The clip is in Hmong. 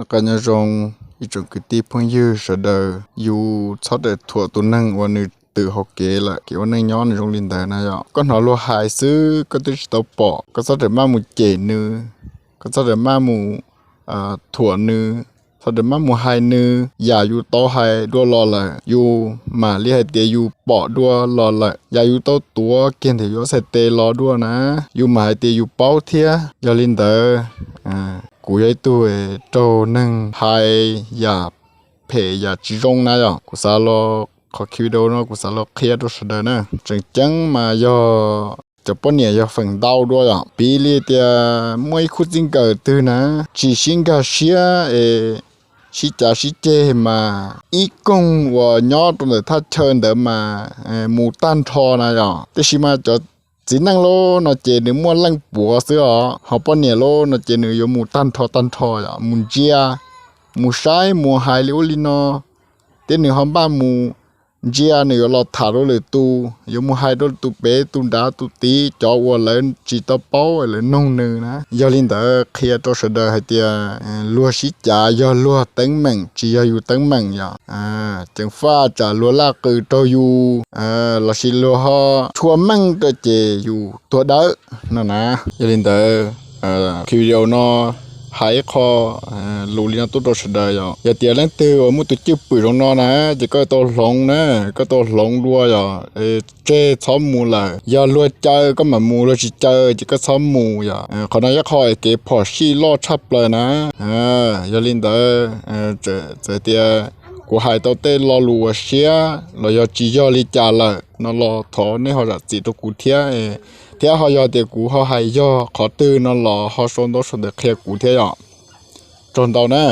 Noj qab nyob zoo ib tsoom kwv tij phooj ywg sawv daws, yus txhob rawm thuam tus neeg uas nws twb hauv kev lawm, kev ua neej nyob nws zoo li ntawd na yom. Koj hnov luag hais xwb koj twb tsis tau pom, koj txhob rawm maj mus cem nws, koj txhob rawm maj mus thuam nws, txhob rawm maj mus hais nws. Yam yus tau hais dua los lawm yus mam li hais tias yus pom dua los lawm, yam yus tau tuav kiag ntawm yus ob txhais tes los dua na, yus mam hais tias yus paub thiab. Yog li ntawd, kuv yog ib tug raug neeg hais yam phem yam tsis zoo na yom. Kuv xav los, qhov video no kuv xav los qhia rau sawv daws na, tseem ceeb mas yog cov poj niam yog feem ntau dua yom. Piv li tias muaj ib khub txij nkawm twg na, tsis sib nkag siab es sib cav sib ceg mas ib koog uas nyob rau ntawm thaj chaw ntawd mas mus tag nrho na yom. Tiam sis mas cov txiv neej lub no ces nws muaj leej puav xwb os, ho poj niam lub no ces nws yuav mus tag nrho tag nrho yom, mus ntsia, mus saib mus hais li ub li no, thiab nws ho npaj mus ntsia nws yuav los tham rau lwm tus, yuav mus hais rau tus pem tus nrad tus tid, cov uas lawv tsis tau paub lawv noog nws na. Yog li ntawd qhia rau sawv daws hais tias luag sib cav yog luag teeb meem tsis yog yus teeb meem yom. Ceev faj tsam luag laj qws raug yus lossis luag ho tshua meej rau ces yus tuag dawb no na. Yog li ntawd video no hais ib qho lus li no tuaj rau sawv daws yom. Yog tias leej twg uas muaj tus cwj pwm zoo no na, ces koj tau hloov na, koj tau hloov dua yom, tseg txhob mus lawm. Yog luag caw koj mam mus, luag tsis caw ces koj txhob mus yom. Qhov no yog qhov kev phom sij loj tshaj plaws na. Yog li ntawd txawm tias kuv hais tau tej lo lus uas siab los yog tsis yog li cas lawm no los thov nej ho zam txim rau kuv thiab, thiab ho yog tias kuv ho hais yog qhov twg no los ho sau ntaub sau ntawv qhia kuv thiab yom. Tsaug ntau na.